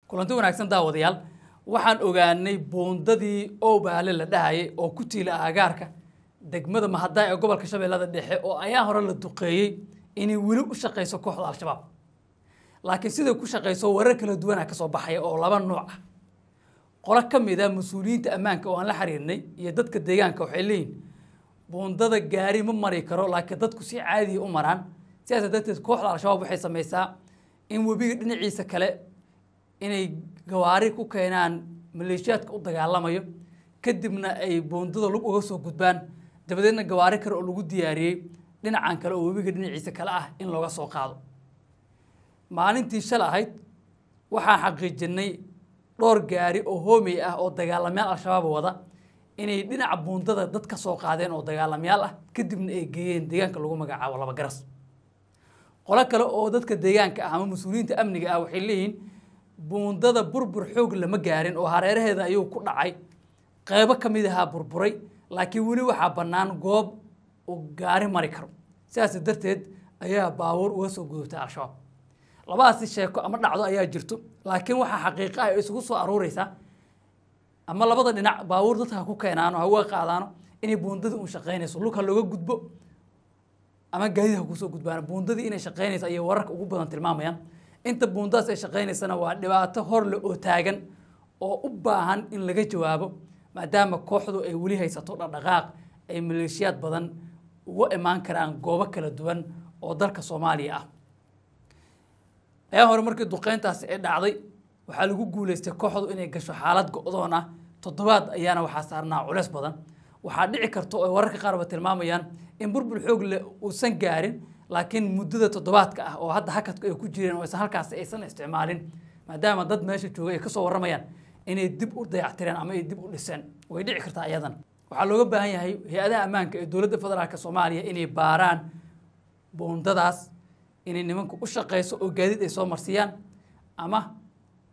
Kulanti wanaagsan daawadayaal, waxaan ogaanay buundadii Owbaale la dhahayay oo ku tiila agagaarka degmada Mahadaay ee gobolka Shabeellada Dhexe oo ayaa hore la duqeeyey inay weli u shaqeyso kooxda Al-Shabaab. Laakiin siday ku shaqeyso warar kala duwan ka soo baxaya oo laba nooc ah. Qolo ka mid ah mas'uuliyiinta ammaanka oo aan la xiriirnay iyo dadka deegaanka waxay leeyihiin buundada gaari ma mari karo, laakiin dadku si caadi u maraan. Sidaas darteed kooxda Al-Shabaab waxay sameysaa in webiga dhinaciisa kale inay gawaari ku keenaan maleeshiyaadka u dagaalamayo, kadibna ay buundada lug uga soo gudbaan, dabadeedna gawaari kale oo lagu diyaariyey dhinacan kale oo webiga dhinaciisa kale ah in looga soo qaado. Maalintii shal ahayd waxaan xaqiijinay dhowr gaari oo hoomey ah oo dagaalamayaal Al-Shabaab wada inay dhinaca buundada dad ka soo qaadeen oo dagaalamayaal ah, kadibna ay geeyeen deegaanka lagu magacaabo Laba Garas. Qolo kale oo dadka deegaanka ah ama mas'uuliyiinta amniga ah waxay leeyihiin buundada burbur xoog lama gaarin oo hareeraheeda ayuu ku dhacay, qaybo ka mid ahaa burburay, laakiin weli waxaa bannaan goob uu gaari mari karo. Sidaas darteed ayaa baabuur uga soo gudubtay Al-Shabaab. Labadaasi sheeko ama dhacdo ayaa jirto, laakiin waxaa xaqiiqo ah isugu soo aruureysa ama labada dhinac baabuur dadka ha ku keenaano ha uga qaadaano inay buundadii uun shaqeynayso, lug ha looga gudbo ama gaadiid ha kusoo gudbaano, buundadii inay shaqeynayso ayay wararka ugu badan tilmaamayaan. Inta buundadaas ay shaqeynaysana waa dhibaato hor leh oo taagan oo u baahan in laga jawaabo, maadaama kooxdu ay weli haysato dhaqdhaqaaq ay maleeshiyaad badan uga imaan karaan goobo kala duwan oo dalka Soomaaliya ah. Ayaa hore markii duqeyntaasi ay dhacday waxaa lagu guuleystay kooxdu inay gasho xaalad go'doon ah. Toddobaad ayaana waxaa saarnaa culeys badan. Waxaa dhici karta oo wararka qaarba tilmaamayaan in burbur xoog leh uusan gaarin, laakiin muddada toddobaadka ah oo hadda hakadku ay ku jireen oo aysan halkaasi aysan isticmaalin, maadaama dad meesha joogay ay kasoo warramayaan inay dib u dayactireen ama ay dib u dhiseen, way dhici kartaa. Iyadan waxaa looga baahan yahay hay-adaha ammaanka ee dowladda federaalka Soomaaliya inay baaraan buundadaas, inay nimanku u shaqeyso oo gaadiid ay soo marsiiyaan, ama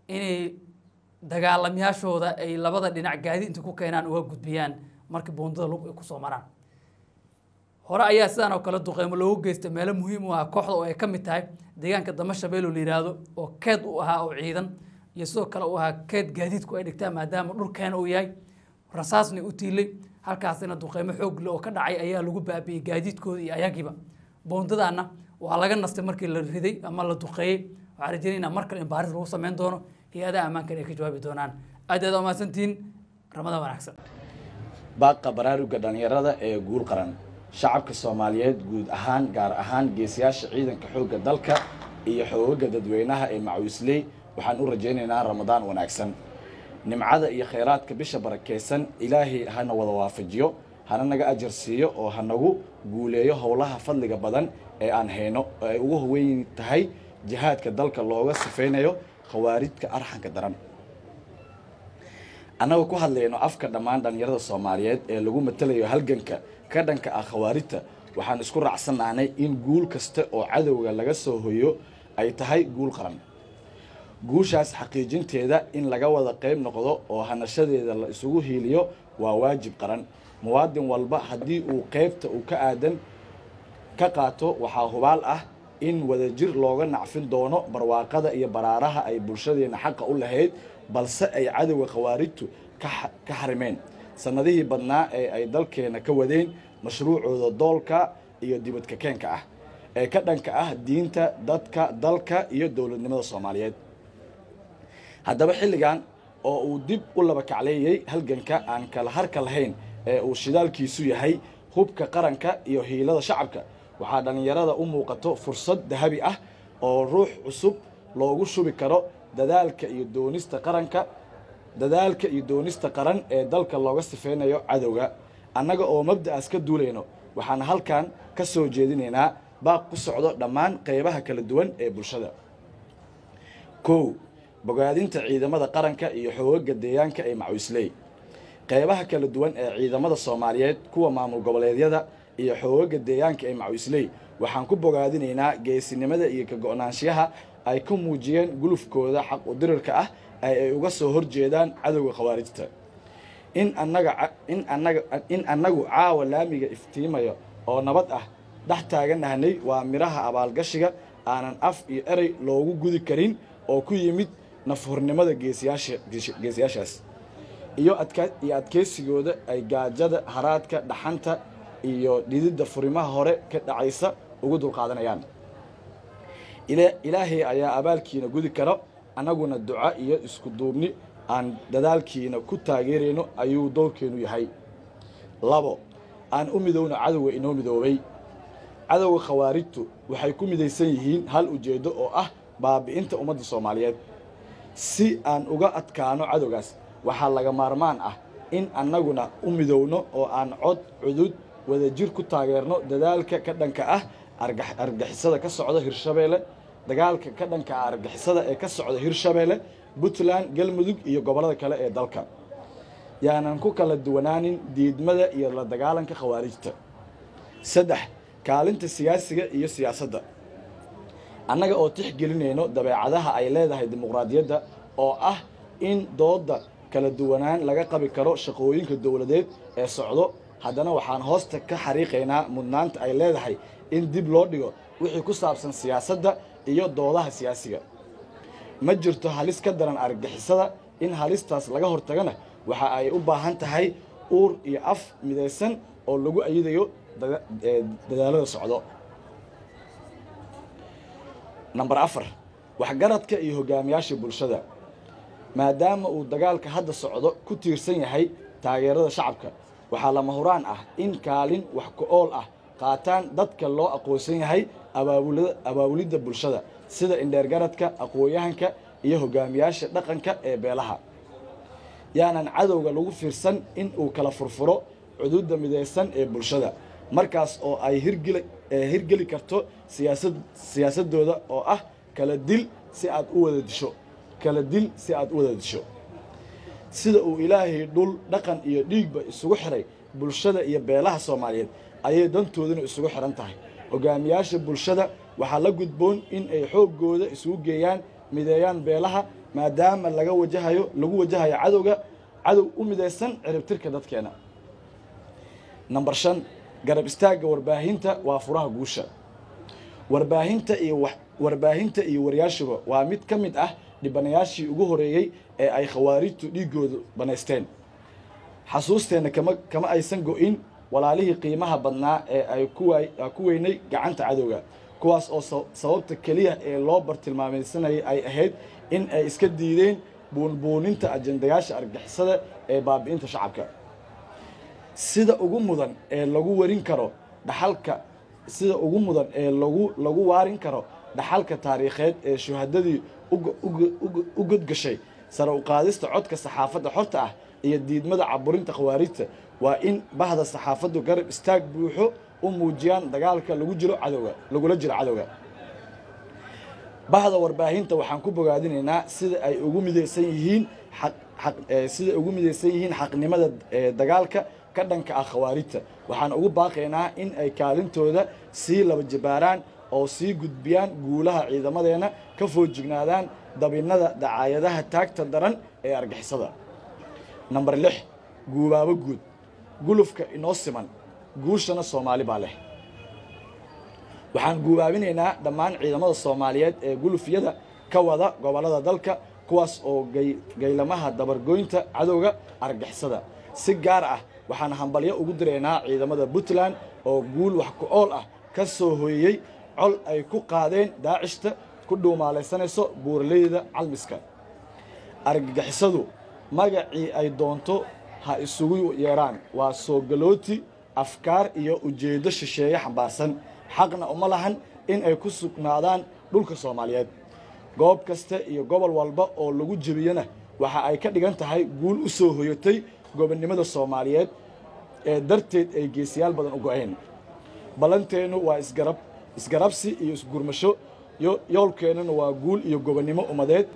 inay dagaalamayaashooda ay labada dhinac gaadiid inta ku keenaan uga gudbiyaan markii buundada lug ay kusoo maraan. Hore ayaa sidaan oo kale duqeymo loogu geystay meelo muhiim u ah kooxda oo ay ka mid tahay deegaanka Damashabeel oo la yiraahdo oo keed u ahaa oo ciidan iyo sidoo kale u ahaa keed gaadiidku ay dhigtaan, maadaama dhulkeena uu yahay rasaasna u tiilay. Halkaasina duqeymo xoog leh oo ka dhacay ayaa lagu baabi'iyey gaadiidkooda iyo ayagiiba. Buundadaana waa laga nastay markii la riday ama la duqeeyey. Waxaan rajaynaynaa mar kale in baaris lagu sameyn doono, hay-adaha ammaankan ay ka jawaabi doonaan. Aad aad umahadsantihiin, Ramadaan wanaagsan. Baaqa baraaruga dhalinyarada ee guul qaran. Shacabka Soomaaliyeed guud ahaan, gaar ahaan geesiyaasha ciidanka xoogga dalka iyo xoogaga dadweynaha ee Macawisley, waxaan u rajaynaynaa Ramadaan wanaagsan. Nimcada iyo khayraadka bisha barakeysan Ilaahay hana wada waafajiyo, hana naga ajar siiyo oo hanagu guuleeyo howlaha fadliga badan ee aan hayno oo ay ugu weyn tahay jihaadka dalka looga sifeynayo khawaarijka arxanka daran. Annagoo ku hadlayno afka dhammaan dhalinyarada Soomaaliyeed ee lagu matalayo halganka ka dhanka ah khawaarijta, waxaan isku raacsannahnay in guul kasta oo cadowga laga soo hoyo ay tahay guul qaran. Guushaas xaqiijinteeda in laga wada qayb noqdo oo hanashadeeda la isugu hiiliyo waa waajib qaran. Muwaadin walba haddii uu qaybta uu ka aadan ka qaato, waxaa hubaal ah in wadajir looga nacfin doono barwaaqada iyo baraaraha ay bulshadeena xaqa u lahayd, balse ay cadowga khawaarijtu ka xarimeen sannadihii badnaa ee ay dalkeena ka wadeen mashruucooda doolka iyo dibadka keenka ah ee ka dhanka ah diinta, dadka, dalka iyo dowladnimada Soomaaliyeed. Haddaba xilligan oo uu dib u laba kacleeyey halganka aan kala harka lahayn ee uu shidaalkiisu yahay hubka qaranka iyo hiilada shacabka, waxaa dhallinyarada u muuqato fursad dahabi ah oo ruux cusub loogu shubi karo dadaalka iyo doonista qaranka, dadaalka iyo doonista qaran ee dalka looga sifeynayo cadowga. Annaga oo mabda'aas ka duulayno, waxaan halkan ka soo jeedinaynaa baaq ku socdo dhammaan qaybaha kala duwan ee bulshada. Kow, bogaadinta ciidamada qaranka iyo xoogaga deegaanka ee Macawisley. Qaybaha kala duwan ee ciidamada Soomaaliyeed, kuwa maamul goboleedyada iyo xoogaga deegaanka ee Macawisley, waxaan ku bogaadinaynaa geesinimada iyo ka go'naanshiyaha ay ku muujiyeen gulufkooda xaq u dirirka ah ee ay uga soo horjeedaan cadowga khawaarijta. In annaga in annagu caawa laamiga iftiimayo oo nabad ah dhex taaganahnay waa midhaha abaalgashiga aanan af iyo erey loogu gudi karin oo ku yimid nafhurnimada geesiyaashaas iyo adkeysigooda ay gaajada, haraadka, dhaxanta iyo dhididda furimaha hore ka dhacaysa ugu dulqaadanayaan. Ilaahay ayaa abaalkiina gudi karo, annaguna duco iyo isku duubni aan dadaalkiina ku taageerayno ayuu doorkeenu yahay. 2, aan u midowno cadowga inoo midoobay. Cadowga khawaarijtu waxay ku midaysan yihiin hal ujeeddo oo ah baabi'inta ummadda Soomaaliyeed. Si aan uga adkaano cadowgaas, waxaa laga maarmaan ah in annaguna u midowno oo aan cod cudud wadajir ku taageerno dadaalka ka dhanka ah argagixisada ka socda Hirshabeelle, dagaalka ka dhanka ah argagixisada ee ka socda Hirshabeelle, Puntland, Galmudug iyo gobollada kale ee dalka. Yaanan ku kala duwanaanin diidmada iyo la dagaalanka khawaarijta. 3, kaalinta siyaasiga iyo siyaasadda. Annaga oo tixgelinayno dabeecadaha ay leedahay dimuqraadiyadda oo ah in doodda kala duwanaan laga qabi karo shaqooyinka dowladeed ee socdo, haddana waxaan hoosta ka xariiqaynaa mudnaanta ay leedahay in dib loo dhigo wixii ku saabsan siyaasadda iyo doodaha siyaasiga. Ma jirto halis ka daran argagixisada, in halistaas laga hortagana waxa ay u baahan tahay uur iyo af midaysan oo lagu ayidayo dadaalada socdo. Number 4, waxgaradka iyo hogaamiyaasha bulshada. Maadaama uu dagaalka hadda socdo ku tiirsan yahay taageerada shacabka, waxaa lama huraan ah in kaalin wax ku ool ah qaataan dadka loo aqoonsan yahay abaabulidda bulshada, sida indheergaradka, aqoon-yahanka iyo hogaamiyaasha dhaqanka ee beelaha. Yaanan cadowga lagu fiirsan in uu kala furfuro cududa midaysan ee bulshada, markaas oo ay hirgeli karto siyaasadooda oo ah kala dil si aad u wada disho, kala dil si aad u wada disho. Sida uu Ilaahay dhul, dhaqan iyo dhiigba isugu xiray bulshada iyo beelaha Soomaaliyeed, ayay dantooduna isugu xiran tahay. Hogaamiyaasha bulshada waxaa la gudboon in ay xooggooda isugu geeyaan, mideeyaan beelaha, maadaama lagu wajahayo cadow u midaysan ciribtirka dadkeena. Number 5, garab istaagga warbaahinta waa furaha guusha. Warbaahinta iyo wariyaashuba waa mid ka mid ah dhibanayaashii ugu horeeyey ee ay khawaarijtu dhiiggoodu banaysteen. Xasuusteenna kama aysan go'in walaalihii qiimaha badnaa ee ay ku weynay gacanta cadowga, kuwaas oo sababta keliya ee loo bartilmaamaysanayay ay ahayd in ay iska diideen buunbuuninta ajendayaasha argagixisada ee baabi'inta shacabka. Sida ugu mudan ee lagu warin karo dhaxalka, sida ugu mudan ee lagu waarin karo dhaxalka taariikheed ee shuhadadii u godgashay sare u qaadista codka saxaafadda xorta ah iyo diidmada caburinta khawaarijta, waa in bahda saxaafaddu garab istaag buuxo u muujiyaan dagaalka lagu jiro cadowga, lagula jiro cadowga. Bahda warbaahinta waxaan ku bogaadinaynaa sida ay ugu midaysan yihiin sida ugu midaysan yihiin xaqnimada dagaalka ka dhanka ah khawaarijta. Waxaan ugu baaqaynaa in ay kaalintooda sii laba jabaaraan oo sii gudbiyaan guulaha ciidamadeena, ka foojignaadaan dabinnada dacaayadaha taagta daran ee argixisada. Number 6, guubaabo guud. Gulufka inoo siman, guushana Soomaali baa leh. Waxaan guubaabinaynaa dhammaan ciidamada Soomaaliyeed ee gulufyada ka wada gobollada dalka, kuwaas oo gaylamaha dabargoynta cadowga argixisada. Si gaar ah waxaan hambalyo ugu diraynaa ciidamada Puntland oo guul wax ku ool ah ka soo hooyey col ay ku qaadeen Daacishta ku dhuumaalaysanayso buuraleyda Calmiska. Argagixisadu magacii ay doonto ha isugu yeeraan, waa soo galooti afkaar iyo ujeeddo shisheeye xambaarsan, xaqna uma lahan in ay ku sugnaadaan dhulka Soomaaliyeed. Goob kasta iyo gobol walba oo lagu jebiyana waxa ay ka dhigan tahay guul u soo hoyatay gobonnimada Soomaaliyeed ee darteed ay geesiyaal badan u go'een. Ballanteennu waa isgarabsi iyo isgurmasho, yoolkeennuna waa guul iyo gobonnimo ummadeed.